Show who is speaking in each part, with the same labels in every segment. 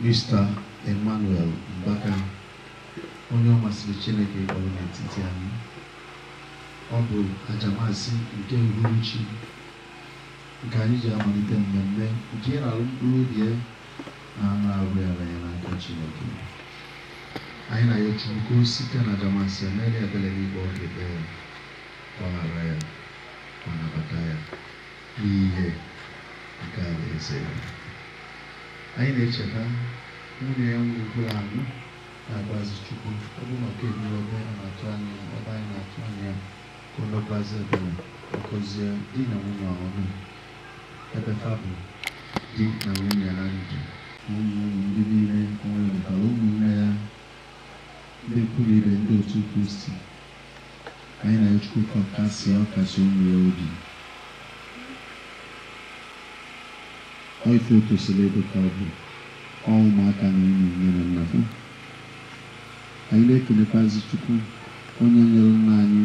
Speaker 1: Mr. Emmanuel Mbaka, onye ọ masịrị Chineke ịkpọrọ n'etiti anyị. Ọ bụ ajamasị nke uhuruchi nke anyị ji amalite mmemme nke ịralụ mkpụrụ obi ya na anụ arụ ya banye n'aka Chineke. Anyị na-ayọ Chukwu ka o site na ajamasị ya mere ebere n'ikpe ọ ga-ekpe ya, gbaghara ya ma nabata ya n'ihe nke alaeze ya. Anyị na-echeta nwunye ya nwụrụ anwụ na-agbazi Chukwu ọ bụ maka eburu ebe a na-atụ anya ebe anyị na-atụ anya ka o mekwazi ebere ọkụzie di na nwunye ọhụrụ ebe fa bụ di na nwunye na ndụ ụmụ ndị niile nwere ụmụnne ya ndị kwuru ibe ndị otu Kristi. Anyị na-ayọ Chukwu ka ọ kasie ọ kasị ụmụ ya obi. Ọ ife o tosiri ebe ka ọ bụ ọ ụmụaka na ụmụ nne na nna ha. Anyị na-ekelekwazi Chukwu onye nyere nna anyị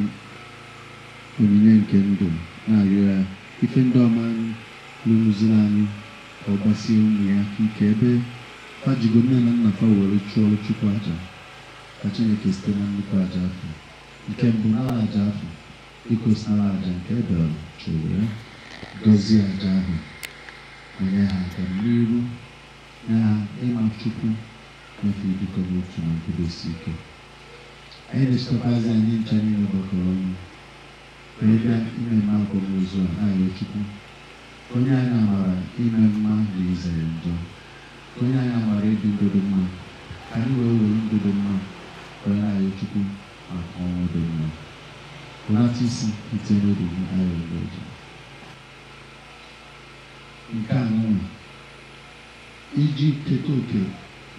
Speaker 1: onyinye nke ndụ, na-arịọ ya ife ndị ọma lụrụziri anyị ka ọ gbasie ụmụ ya aka ike ebe fa jigo nne na nna fa were chụọrọ Chukwu aja, ka Chineke site na nnukwu aja afọ nke mbụ nara aja afọ dịka o si nara aja nke Ebel chụrụ ya, gọzie aja ahụ ma nye ha aka n'iru nye ha ịma Chukwu nyefe ibikọ n'otu na nkwudosi ike. Anyị na-echetakwazi anyị ncha niile gbakọrọ ọnụ wee bịa ime mma akwamozu a, na-arịọ Chukwu ka onye anyị amara ime mma na izere njọ, ka onye anyị amara ibi ndụ dị mma, ka anyị wee were ndụ dị mma wee na-arịọ Chukwu maka ọnwụ dị mma. Hụlata isi itinye n'obi gị ayọ ọjọọ. Nke a nụnwa iji keta oke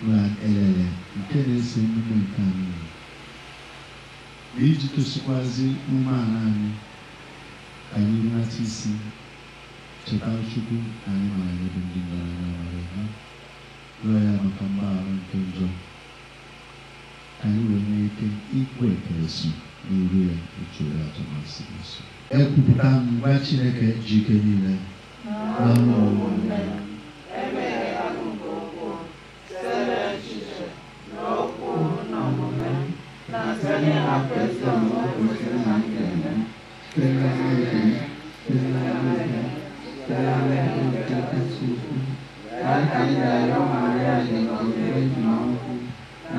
Speaker 1: na elele nke na-eso emume nke anyị na iji tosikwazi umeala anyị, ka anyị hụlata isi cheta Chukwu na anyị mara anyị bụ ndị nọrọ anya mara ha, rịọ ya maka mgbaghara nke njọ, ka anyị wee nwee ike ikwe ekeresu n'iru ya ịchụrụ aja masị nsọ. Ekwupụta m gwa Chineke ji ike niile na ụmụnne
Speaker 2: Emehiela m nke ukwuu site n'echiche, n'okwu na omume, na site n'ịhapụ ezi omume kwesịrị na m ga-eme.
Speaker 3: Site na mmehie, site na mmehie, site na mmehie nke kasị ukwuu. Ya ka anyị ga-arịọ Maria dị n'oge na okwu na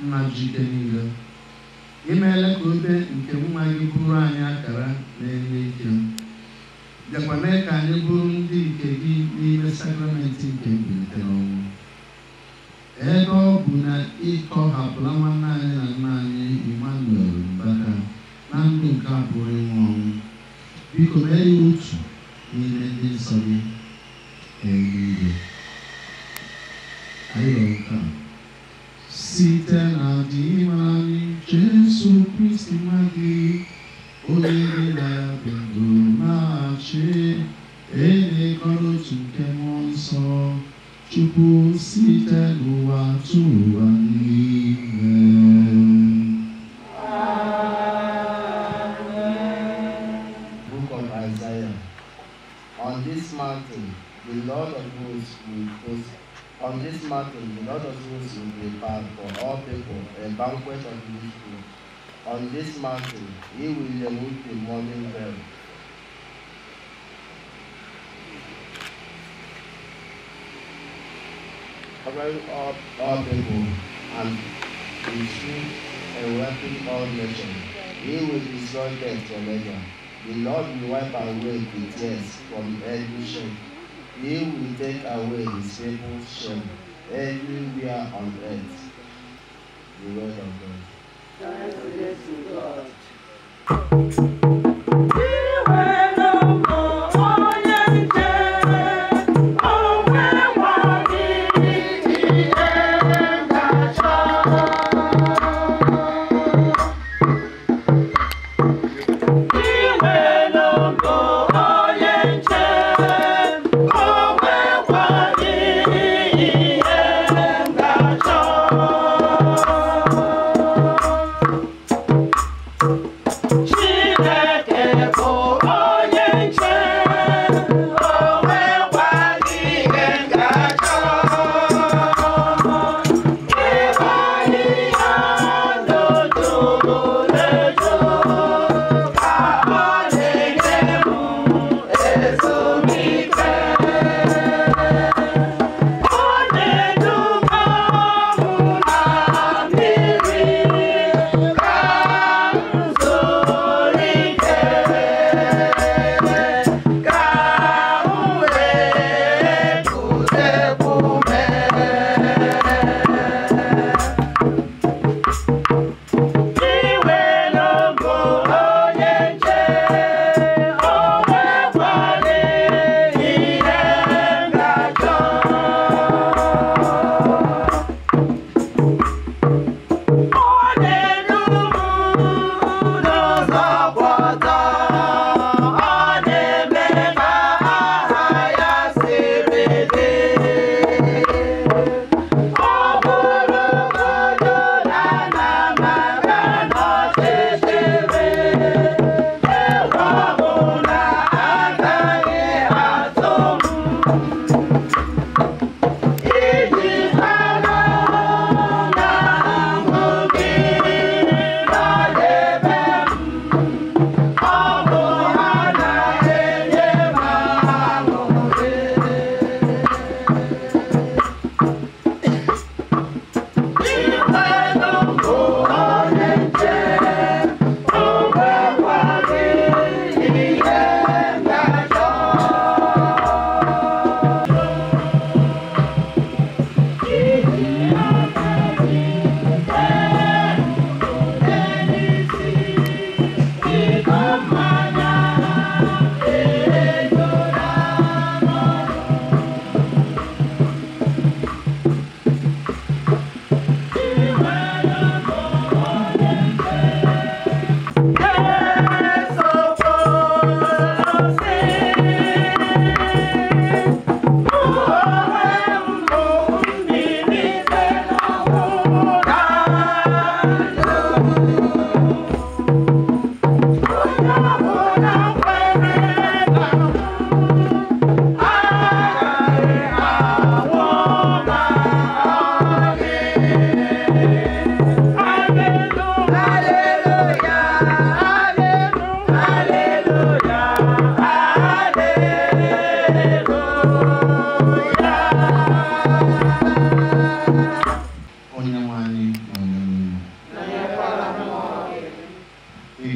Speaker 1: Nna ji ike niile, i meela ka obe nke nwa gị bụrụ anyị akara na-enye ike, bịakwa mee ka anyị bụrụ ndị nke gị n'ime sakramenti nke mbilite n'ọnwụ. Ebe ọ bụ na ị tọhapụla nwanne anyị na nna anyị Emmanuel Mbaka na ndụ nke a pụrụ ịnwụ ọnwụ, biko mee ya otu n'ime ndị nsọ gị eluigwe. Anyị rịọrọ nke a site na Dinwe anyị Jesu Kristi nwa gị, onye gị na ya dị ndụ na-achị, enekọrọ otu nke Mmụọ Nsọ, Chukwu site n'ụwa tụ ụwa niile.
Speaker 4: Book of Isaiah. On this mountain, the Lord of hosts will host. On this mountain, the Lord of hosts will prepare for all people a banquet of rich food. On this mountain, he will remove the mourning veil. Covering all people and the truth enwrapping all nations. He will destroy death forever. The Lord will wipe away the tears from every shame. He will take away his people's shame everywhere on earth. The word of God.
Speaker 2: Thanks be to God. She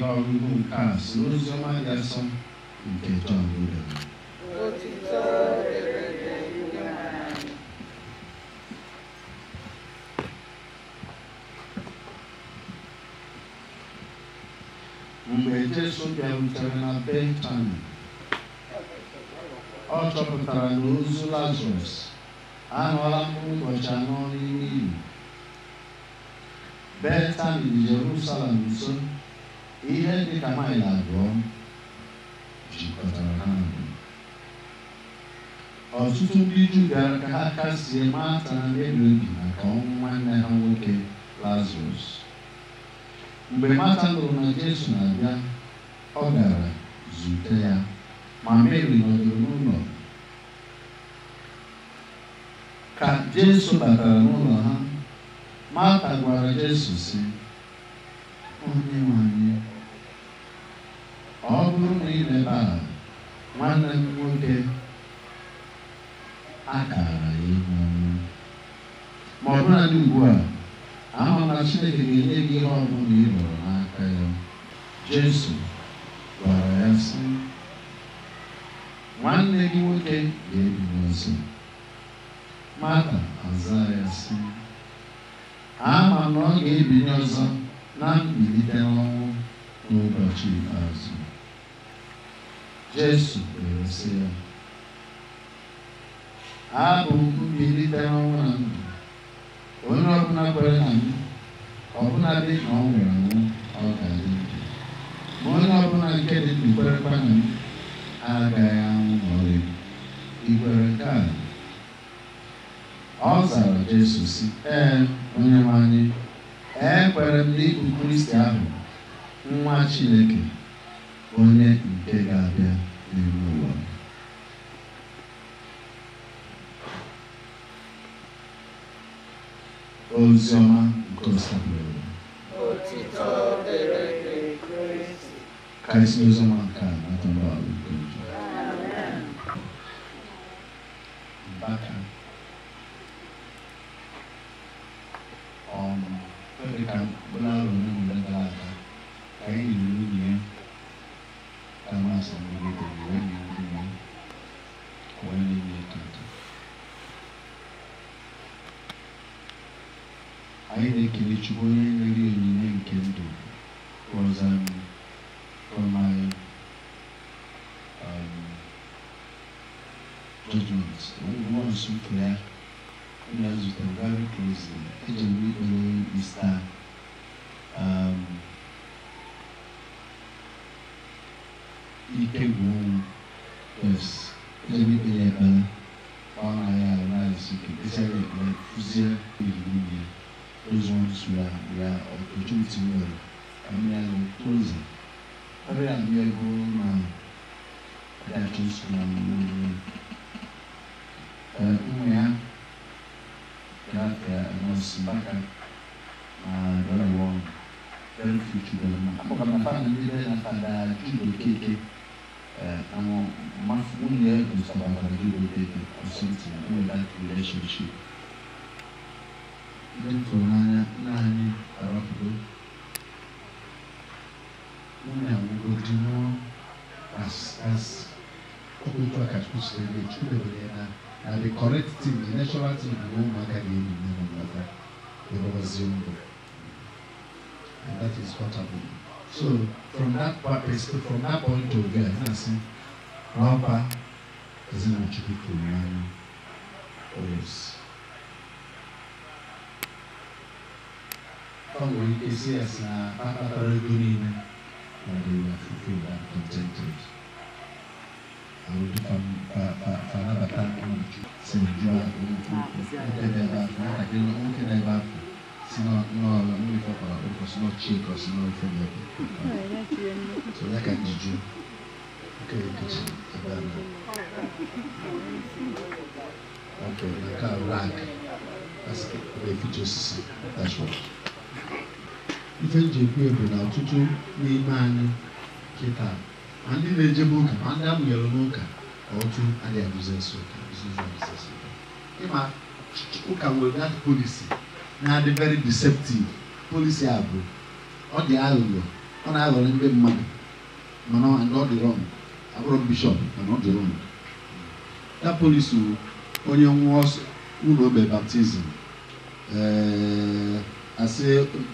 Speaker 1: Ihe ọgụgụ nke a si n'oziọma dị asọ nke Jọn dere.
Speaker 2: Otito dịrị gị, Onyenwe anyị.
Speaker 1: Mgbe Jesu bịarutere na Betani, ọ chọpụtara na ozu Lazarọs anọọla mkpụrụ ụbọchị anọ n'ime ili. Betani dị Jerusalem nso, ihe dị ka maịl 2 jikọtara ha abụọ. Ọtụtụ ndị Juu bịara ka ha kasie Mata na Meri obi maka ọnwụ nwanne ha nwoke Lazarọs. Mgbe Mata nụrụ na Jesu na-abịa, ọ gara zute ya, ma Meri nọdụrụ n'ụlọ. Ka Jesu batara n'ụlọ ha, Mata gwara Jesu sị, Onyenwe anyị, ọ bụrụ na ị nọ ebe a, nwanne m nwoke akara ya ịnwụ ọnwụ. Ma ọ bụladị ugbu a, ama m na Chineke ga-enye gị ihe ọ bụla ị rịọrọ n'aka ya. Jesu gwara ya sị, nwanne gị nwoke ga-ebili ọzọ. Mata azaa ya sị, ama m na ọ ga-ebili ọzọ na mbilite n'ọnwụ n'ụbọchị ikpeazụ. Jesu were sị ya, abụ m mbilite n'ọnwụ na ndụ. Onye ọbụla kwere na m, ọbụladị na ọ nwụrụ anwụ, ọ ga-adị ndụ. Ma onye ọbụla nke dị ndụ kwerekwa na m, agaghị anwụ ma ọlị. Ị kwere nke a? Ọ zara Jesu sị, ee, Onyenwe anyị, ekwere m na ị bụ Kristi ahụ, nwa Chineke, onye nke ga-abịa n'ime ụwa. Oziọma nke Osabụrụ.
Speaker 2: Otito dịrị gị, Kristi.
Speaker 1: Ka anyị si n'oziọma nke a nata mgbaghara nke njọ.
Speaker 2: Amen.
Speaker 1: Mbaka. Ọ dị ka mkpụrụ arọ ole na ole gara aga, ka anyị liri nwunye ya, ka masị nọgidere wee nye nwunye ya, wee na-enye tata. Anyị na-ekele Chukwu onye nyere onyinye nke ndụ was from my judgment. Once m fụrụ ya, m ya zutere very closely. Ejere m ikpere Mr. Ikegwu. Yes, ejere m ikpere ya ekpere. Ọ na-aya arụ na-esi ike, kpesịa ya ekpere, fụzie ili nwunye ya. Those ones were opportunity nwere ka m ya nọ closer. Ọbịa abịa ego na ọbịa nsogbu na nwunye ya. Ụmụ ya gafee nọọsụ Mbaka na the other one, very few children. Akpọka m na fada ndị be na Fada Jude Okeke, na nwunye ya gosara Fada Jude Okeke or something, nwere that relationship. Ndị m fụrụ n'anya, nna anyị arapụgo. Nwunye anwụgo, di nwụọ, as ọ bụ otu a ka Chukwu siri eme. Chukwu debere ya na the correct thing, the natural thing bụ na ụmụaka ga-enyi nne na nna ha wee ndụ. And that is what happened. So from that perspective, from that point of view, anyị na-asị na ọkwa ezinụlọ Chukwu fụrụ n'anya. Oh yes. Ọ nwere ike si ya sị na ha kpatara ego niile, na they were fulfilled and contented. Fanabata si njọ nwoke na-ebe afọ, nwatakịrị nwoke na-ebe afọ si n'ọrụ mmiri fọkwara ụkọ si n'ọchị ka ọ si n'ofe n'ebe. So ya ka njiju nke nkechi ebe a na. Okay, na nke a rag. That's ebe eficha osisi. That's what. Ife nji ekwu bụ na ọtụtụ n'ime anyị kịta, ma ndị na-ejebe ụka, ma ndị amụnyere n'ụka, ọtụ adịghị agụzi esi ụka, ụzọ. Ịma ụka nwere that policy na-adị very deceptive. Policy a bụ ọ dị aghụghọ. Ọ na-aghọrọ ndị mmadụ mana ọ dị wrong. Abụrụ bishọp mana ọ dị wrong. That policy onye nwụọ ụlọ obe baptizim asị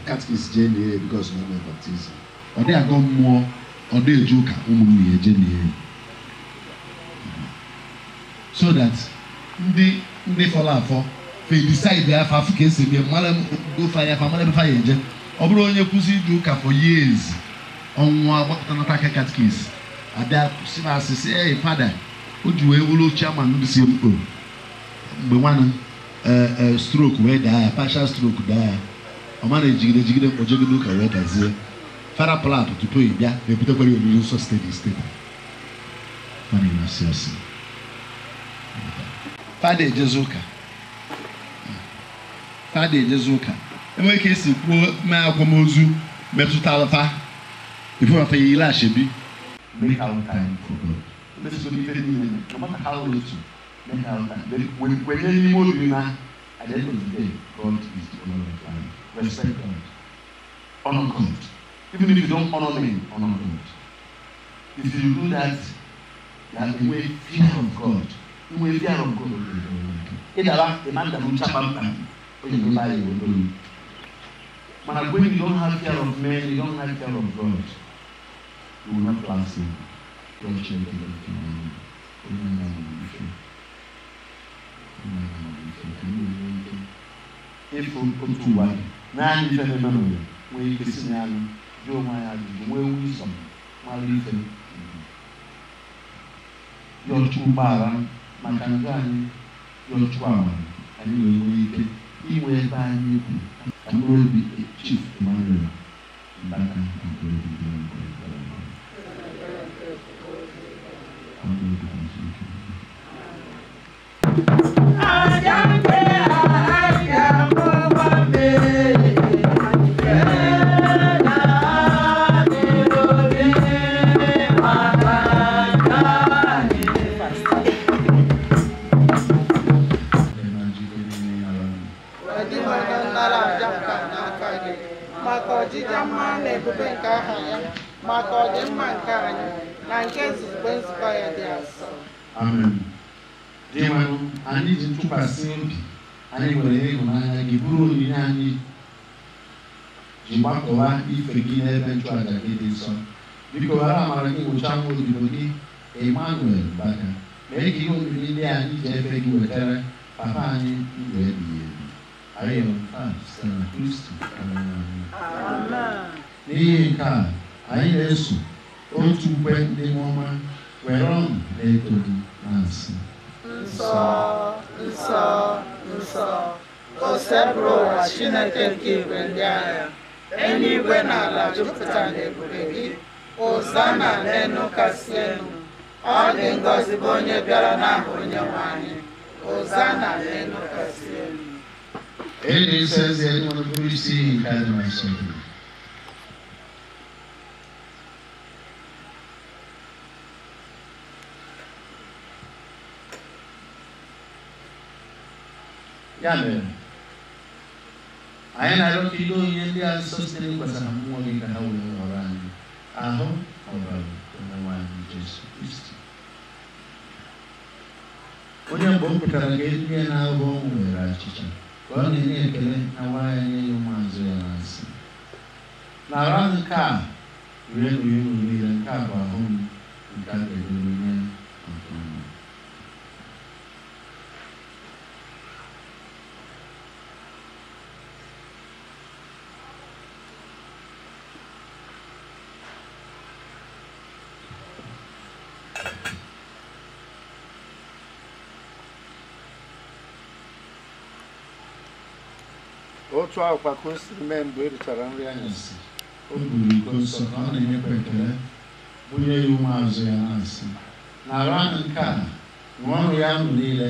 Speaker 1: katkist jee nie because na ome baptizim. Ọ dị agọ mmụọ, ọ dị eje ụka ụmụnne ya eje nie. So that ndị fọrọ afọ fe decide afọ afọ ka esi eme mara gofe anya afa mara ebe fa ya eje. Ọ bụrụ onye kwụsị ije ụka for years ọnwụ agbakọtanata aka katkist abịa sị na asị sị hey fada o ji wee wụrụ chairman ndị CMO mgbe nwanne stroke wee daa ya, partial stroke daa ya, ọ ma na-ejigide mkpọjegide ụka wee dazie fada plat tupu ị bịa na-ebutekwara ya oriri nsọ steady steady. Fada na-asị asị fada ejezi ụka, fada ejezi ụka enweghị ka esi kwuo mee akwamozu metụtara fa ifeọta ya ile ashebi.
Speaker 5: Make our time for God. Let's go no matter how little, make our time. When any more do now, at the end of the day, God is glorified. Respect God. Honor God. Even if you don't honor me, honor God. If you do that, you have a way fear of God. You will fear of God. But when you don't have fear of men, you don't have fear of God, you will not last in.
Speaker 1: Don't share it with
Speaker 5: If otu ụwa naanị ife na-eme n'ụwa nwee ike si n'anụ jụọ onwe anyị ajụjụ nwee wisdom mara ife yọọ Chukwu mgbaghara maka njọ anyị, yọọ Chukwu amara anyị wee nwee ike inwe ebe anyị kwu
Speaker 1: ka mkpụrụ obi Chief Emmanuel Mbaka na mkpụrụ obi
Speaker 5: Amen. Dinwenụ, anyị ji ntụkwasị obi anyị nwere ịhụnanya gị bụrụ onyinye anyị ji gbakọwa ife gị n'ebe nchụaja gị dị nsọ. Biko ghara amara gị nwụcha nwa odibo gị Emmanuel Mbaka, mee ka ihe omimi ndị anyị ji efe gị wetara papa anyị ndụ ebighị ebi. Anyị rịọrọ nke a site na Kristi Onyenwe anyị. N'ihi nke a, anyị na-eso otu ukwe ndị mmụọ were ọṅụ na-eto gị na-asị.
Speaker 2: Nsọ, nsọ, nsọ, Osebụrụ ụwa Chineke nke igwe ndị agha, eluigwe na ala jupụtara n'ebube gị. Hosana n'elu kasị elu. Ọ dị ngọzi bụ onye bịara n'aha Onyenwe anyị. Hosana n'elu kasị elu.
Speaker 1: Ịdị nsọ eze nwere mkpụrụ isi nke adị nsọ gị.
Speaker 5: Ya mere, anyị na-arịọ ka ile onyinye ndị a nsọ sitere n'ịkwesara mmụọ gị ka ha wee ghọrọ anyị ahụ ọbara Onyenwe anyị Jesu Kristi.
Speaker 1: Onye mgbe o kwetara ka e dunye n'ahụhụ ọnwụ were achịcha ka ọ na-enye ekele na nwa ya nye ya ụmụazụ ya na-asị,
Speaker 5: Nara nke a rienụ ya unu niile, nke a bụ ahụ m nke a ga-edobe nye
Speaker 1: maka unu.
Speaker 6: Otu ahụkwa ka o siri mee mgbe e richara nri anyasị,
Speaker 1: O buru iko nsọ ka ọ na-enyekwa ekele bunye ya ụmụazụ ya na-asị,
Speaker 5: Nara nke a ṅụọnụ ya unu niile,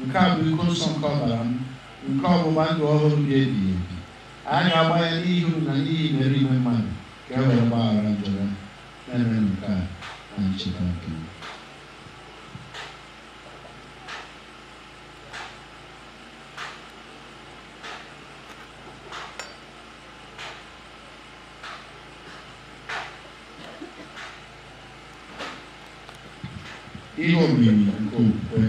Speaker 5: nke a bụ iko nsọ nke ọbara m, nke ọgbụgba ndụ ọhụrụ dị ebighị ebi. A ga-agba ya n'ihi unu na n'ihi imerime mmadụ ka e were gbaghara njọ ya.
Speaker 1: Na-emenụ nke a na ncheta nke m.
Speaker 5: Ihe omimi nke okwukwe.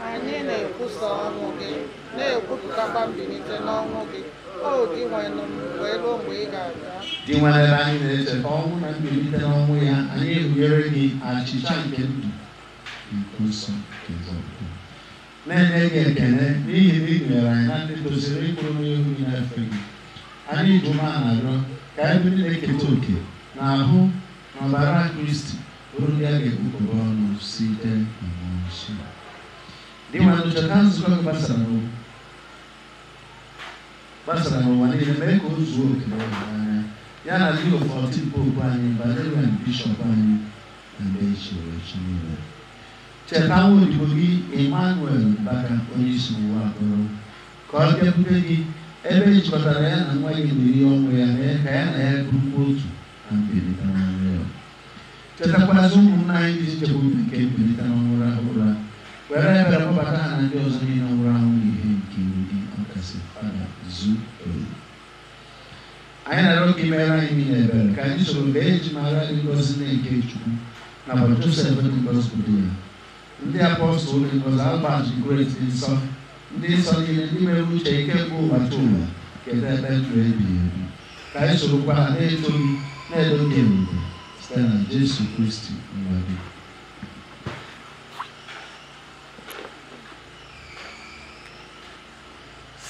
Speaker 2: Anyị na-ekwusa ọnwụ gị, na-ekwupụtakwa mbilite n'ọnwụ gị, O Dinwenụ m, wee ruo mgbe ị ga-abịa.
Speaker 5: Dinwenụ, ebe anyị na-echeta ọnwụ na mbilite n'ọnwụ ya, anyị ebunyere gị achịcha nke ndụ na iko nsọ nke nzọpụta. Na-enye gị ekele n'ihi na ị gụnyere anyị na ndị toziri ịkwụrụ n'ihu gị na-efe gị. Anyị ji umeala arịọ ka anyị bụrụ ndị na-eketa òkè na ahụ na ọbara Kristi, bụrụ ndị a ga-ekpukọba ọnụ site na Mmụọ Nsọ. Dinwenụ, cheta nzukọ gị gbasara n'ụwa niile, mee ka o zuo oke n'ịhụnanya ya na Leo XIV Popu anyị, Valerian Bishọp anyị, na ndị echiri echi niile. Cheta nwa odibo gị Emmanuel Mbaka, onye isi n'ụwa akpọrọ, ka ọ bịakwute gị ebe e jikọtara ya na nwa gị n'eri ọnwụ ya, mee ka ya na ya bụrụkwa otu na mbilite n'ọnwụ ya. Chetakwazị ụmụnna anyị dị nchekwube nke mbilite n'ọnwụ rahụ ụra, were ebere kpọbata ha na ndị ọzọ niile nwụrụ anwụ n'ihe nke iru gị, ọkasị Fada Zuoyi. Anyị na-arịọ ka i meere anyị niile ebere, ka anyị soro mgbe eji mara gị ngọzi nne nke Chukwu nakwa Josef dị ngọzi bụ di ya, ndị apọstụl dị ngọzi, Albert the Great dị nsọ, ndị nsọ niile ndị mere uche ike bụ ụbọchị ụwa keta ebe ndụ ebighị ebi, ka anyị sorokwa ha na-eto gị na-edo gị ebube site na Jesu Kristi nwa gị.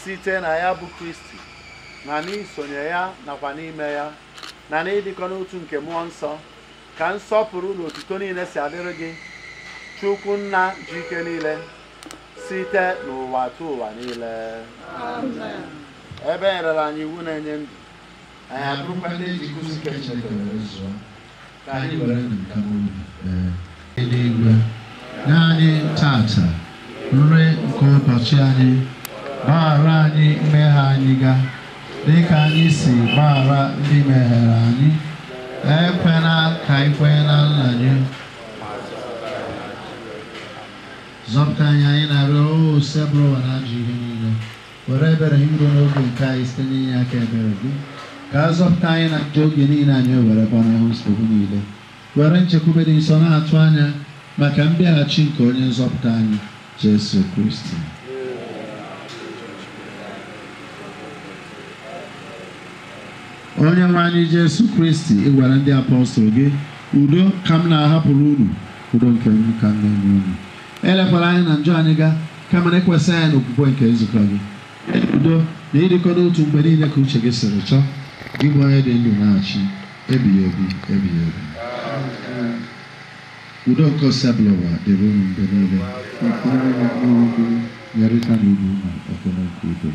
Speaker 6: Site na ya bụ Kristi, na n'isonye ya nakwa n'ime ya, na n'ịdịkọ n'otu nke Mmụọ Nsọ, ka nsọpụrụ na otuto niile si adịrị gị, Chukwu Nna ji ike niile, site n'ụwa tụ ụwa niile.
Speaker 2: Amen.
Speaker 6: Ebe e nyere anyị iwu na-enye ndụ,
Speaker 5: anyị abụrụkwa ndị eji nkuzi nke Chineke were zụọ, ka anyị were ndụ nke obi kpee.
Speaker 1: Eluigwe, nye anyị tata nri nke ụbọchị anyị, gbaghara anyị mmehie anyị ga dịka anyị si gbaghara ndị mehiere anyị, ekwela ka anyị kwenye na nranye. Zọpụta anyị, anyị na-arịọ, O sebụrụ ụwa na ajọ ihe niile, were ebere iru n'oge nke anyị site n'inye aka ebere gị, ka a zọpụta anyị na njọ oge niile anyị were gbanahụ nsogbu niile, were nchekwube dị nsọ na-atụ anya maka mbịaghachi nke onye nzọpụta anyị, Jesu Kristi. Onye nwe anyị Jesu Kristi, ị gwara ndị apọstụl gị, udo ka m na-ahapụrụ unu, udo nke m ka m na-enye unu. Elekwala anya na njọ anyị ga, kama na ekwesị anyị n'okwukwe nke nzukọ gị. Udo na ịdịkọ n'otu mgbe niile ka uche gị siri chọọ, gị bụ onye dị ndụ na-achị ebighị ebi ebighị ebi. Udo nke Osebụlụwa dịrị unu mgbe niile. Nyerịta na ibe unu ekele nke udo.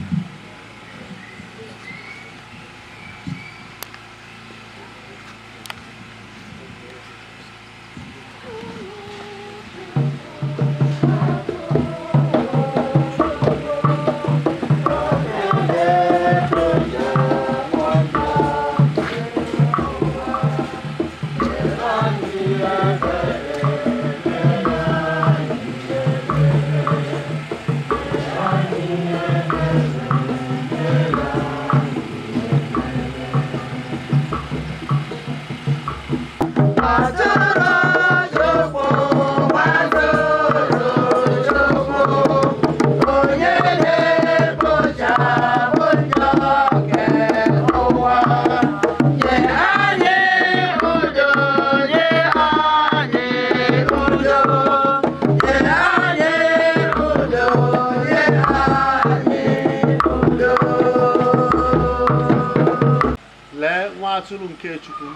Speaker 6: Lee nwa atụrụ nke Chukwu,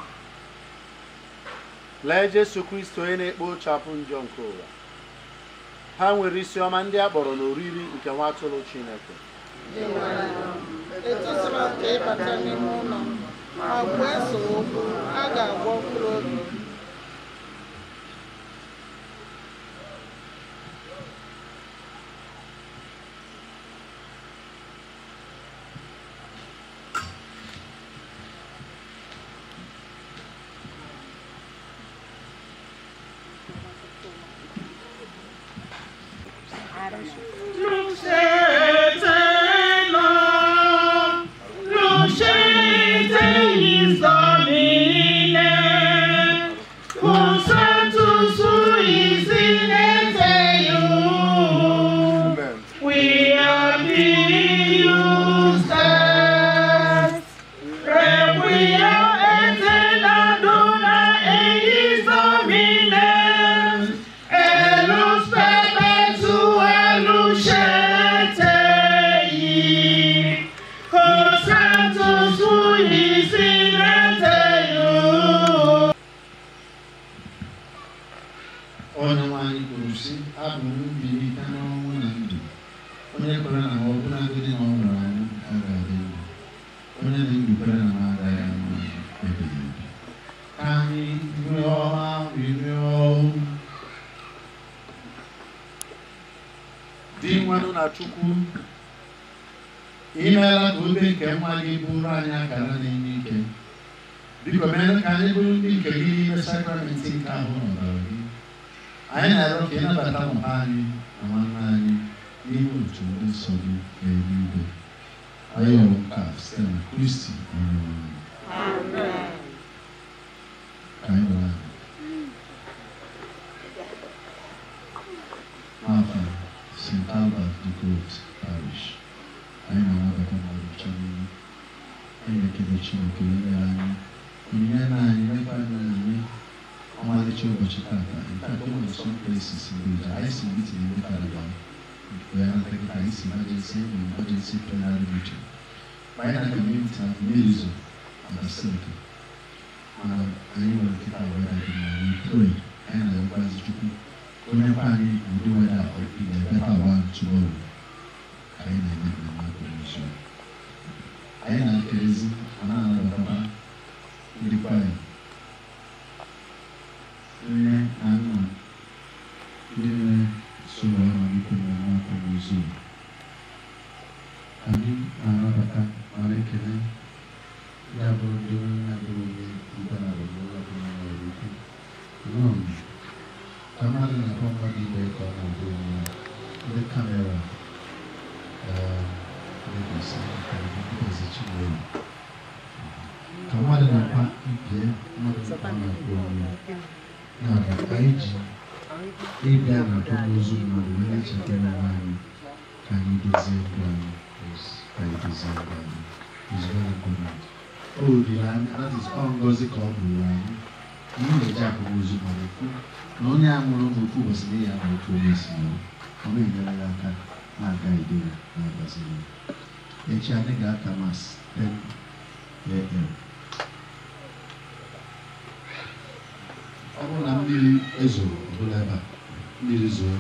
Speaker 6: lee Jesu Kristi onye na-ekpochapụ njọ nke ụwa. Ha nwere isi ọma ndị a kpọrọ n'oriri nke nwa atụrụ Chineke.
Speaker 2: Etosara ka ịbata n'ime ụlọ m, ma kwee so okwu, a ga-agwọ mkpụrụ obi m.
Speaker 3: Lucete
Speaker 6: na Chukwu.
Speaker 5: Imeela ka obe nke nwa gị bụrụ anyị akara na-enye ike. Biko mee ka anyị bụrụ ndị nke gị n'ime sakramenti nke ahụ na ọbara gị. Anyị na-arịọ ka ị nabata mpa anyị na nwanne anyị n'ime otu ndị nsọ gị n'eluigwe. Anyị rịọrọ nke a site na Kristi Onyenwe anyị. Ka anyị nọrọ ala. N'afọ St. Albert the Great Parish, anyị na-anabata mmadụ ncha niile. Anyị na-ekele Chineke onye nyere anyị onyinye na anyị nyekwa anyị onyinye ọmalịcha ụbọchị tata. In fact, o nwere some places in the anyị si meeting ndị fada bịara wee nata kịta, anyị si emergency, enwere emergency plenary meeting. Ma anyị na-aga meeting ahụ, mmiri zo na basilica, mana anyị nwere kịta weather dị mma. We pray, anyị na-arịọkwazi Chukwu ka o nyekwa anyị ụdị weather in a better one tomorrow. Ka anyị na-eme mmemme akwamozu. Anyị na-ekelezi ma na-anabatakwa ndị kwaya, nne na nna, ndị nne so wee malite mmemme akwamozu. Anyị na-anabata ma na-ekele ndị abụrụ ndị onye abụrụ onye Ibenabo na ụlọ ọbụla nwere ukwu. Nnọọ, ka mmadụ na-akpọ mmadụ ibe ka ọ na-abụ onwe ya. Ndị kamera na-egosi eze Chinelo, ka mmadụ na-akpa ibie mmadụ ka ọ na-akpọ onwe ya. Ya bụ anyị ji ịbịa na akwamozu mmadụ wee na-echetara onwe anyị ka anyị dozie ndụ anyị, ka anyị dozie ndụ anyị. Is very important. O olileanya, that is ọ ngọzi ka ọ bụrụ anyị. Anyị na-eji akwamozu mmadụ ekwu na onye a mụrụ n'ofu ụbọchị na ya na otu onye si nọrọ, ọ na-enyere ya aka na-aga ide ya na-agbazi ya. Echi anyị ga-aka Mass 10 a.m. Ọ bụrụ na mmiri ezoro ọbụla ebe a, mmiri zoo.